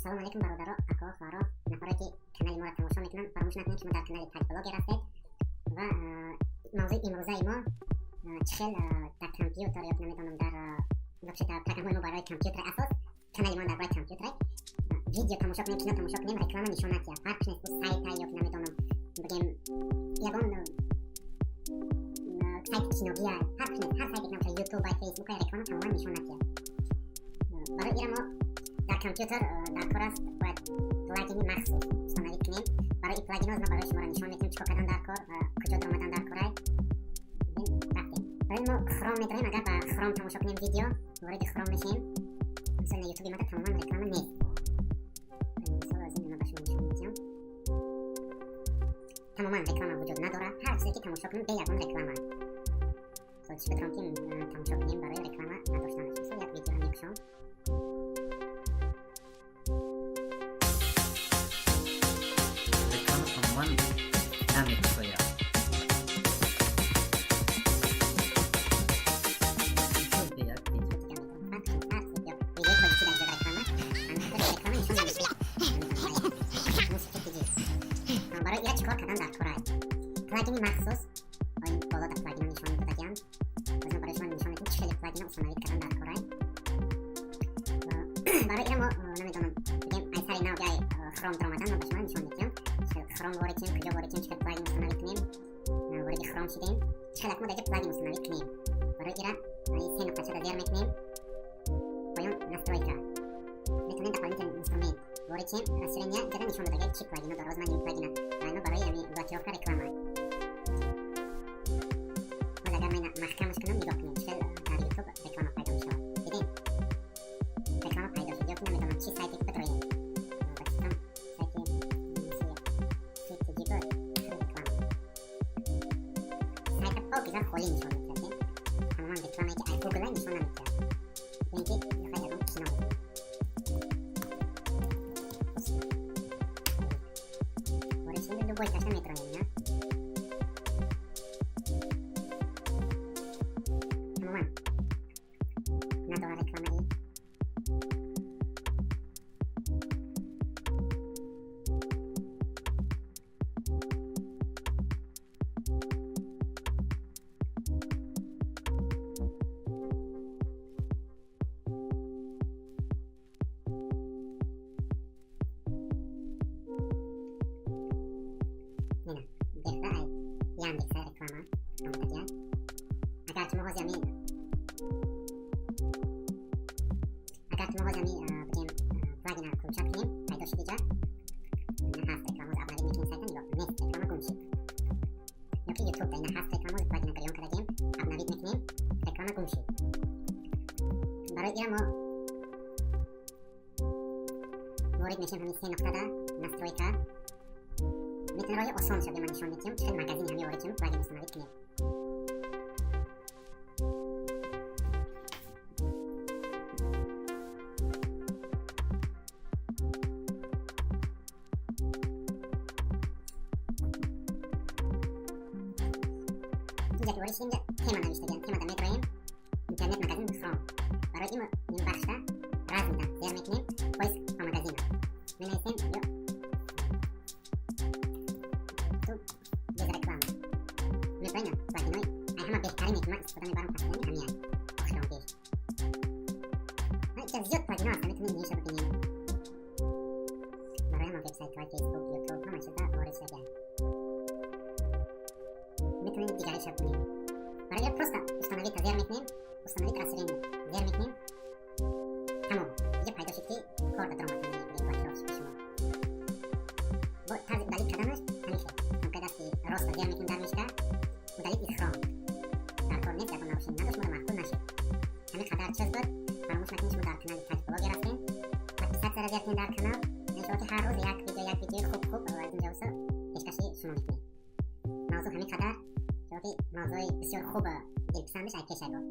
Салом алейкум, бародаро, акаҳо, хоҳаро, нафаре ки канали моро тамошо мекунанд. Фаромӯш накунед, шумо дар канали Таҷ Блогер ҳастед ва мавзӯи имрӯзаи мо чӣ хел дар компютер ё намедонам, дар вообще дар программаҳои мо барои компютер, асос канали мо дар бораи компютере, видео тамошо кунем, кино тамошо кунем, реклама нишон натиҳад. Фарқ нест, сайта ё намедонам, бигем, ягон сайти киногия, фарқ нест, ҳар сайте ки набошад, Ютуб, Фейсбук, реклама тамоман нишон натиҳад. Барои ира мо дар компютер дар кор аст, бояд плагини махсус установить кунем. Барои плагино ма барои шуморо нишон метиҳем, чӣ кор кардан дар кор, куҷо даромадан дар корай. Рафтем. Барои мо Хром медорем. Агар ба Хром тамошо кунем видео, вориди Хром мешем. Мисол, Ютуби мада тамоман реклама нест. Мисол, аз ин ма ба шумо нишон метиҳам, тамоман реклама вуҷуд надорад. Ҳар чизе ки тамошо кунем, бе ягон реклама. Чӣ бидорам ки тамошо кунем барои реклама надоштанаш? Мисол, як видеоро мекушом. Реклама тамоман намекушояд. Бе як видео. Видеои тоҷикӣ дар ҷода реклама, реклама нишон намедиҳад. Барои ира чӣ кор кардан дар корай? Плагини махсус боло дар плагино нишон додагиам. Боз барои шумо нишон медиҳем, чӣ хеле плагино установить кардан дар корай. Барои ира мо, намедонам, бигем, ай сари нав ай Хром даромадан ма ба шумо нишон медиҳам, Хром ворид шем, куҷо ворид шем, чӣ хел плагин установить кунем. Вориди Хром шидем, чӣ хел мо дар плагин установить кунем? Барои ира се нуқтачада зер мекунем, поён настройка, метавонем дополнительный инструмент ворид шем, расширения. Ҷада нишон додага, чӣ плагино дорад. Ман ин плагина айно барои ами блокировка реклама. Боз агар ман маҳкамаш кунам, нигоҳ кунем, чӣ хел дар Ютуб реклама пайдо мешавад. Дидем, реклама пайдо шуд. Ё ки намедонам, чӣ сайте ки бидроем, ба фикрам, сайти CTG буд, реклама сайта покиза холӣ нишон медиҳад, тамоман рекламае ки ай Гугла нишон намедиҳад. Ё ин ки мехоҳед ягон кино бибинед, ворид шем, любой ташна метроем, на тамоман надора рекламаи. Ина бехда ай Яндекса реклама омадагия. Агар ки мо ҳозир ами, бигем, плагина включать кунем, пайдо шуд иҷа, ина ҳаст реклама. Ҳозир обновить мекунем сайта, нигоҳ, нест, реклама гум шуд. Ё ки Ютуб да ина ҳаст реклама. Ҳозир плагина гирён кардагем, обновить мекунем, реклама гум шуд. Барои ира мо ворид мешем ҳамин се нуқтада, настройка. Метавонем роҳи осон шаве ман нишон медиҳам, чӣ хел магазини ҳами ворид шем, плагин установить кунем. Инҷа ки ворид шудем, тема навиштагиам, темада медроем, интернет магазин Хром. Барои ин бахшда разныйда зер мекунем, поиск по магазину менависем ё Ютуб без реклама. Мебинам плагинои ай ҳама беҳтарине ки ман истифода мебарам постоянно, ҳамияй охирон беш. Иҷа зиёд плагино ҳаста, метавонем ниша бибинем. Барои ҳама вебсайтҳои Фейсбук, Ютуб, ҳама чиза ворид шудагиам, метавонем дигариша кунем. Барои просто установить зер мекунем, установить расширение зер мекунем, тамом. Иҷа пайдо шуд, ки кор да даромад блокировка шумо. Бо тарзи удалить карданаш ҳамин хел: кнопкаи дасти роста зер мекунем дар мышка, удалить из Хром. Дар кор нест, ягон нарушение надошт, моро маъқул нашид. Ҳамин қадар чиз буд. Фаромӯш накунед, шумо дар канали Таҷ Блогер ҳастем. Подписаться зер кунед дар канал. Иншоалло, ки ҳар рӯз як видео, як видеои хуб хуб аз инҷа пешкаши шумо мекунем. Мавзӯъ ҳамин қадар, ки мавзӯи бисёр хуб, дилписандаш ай пешай буд.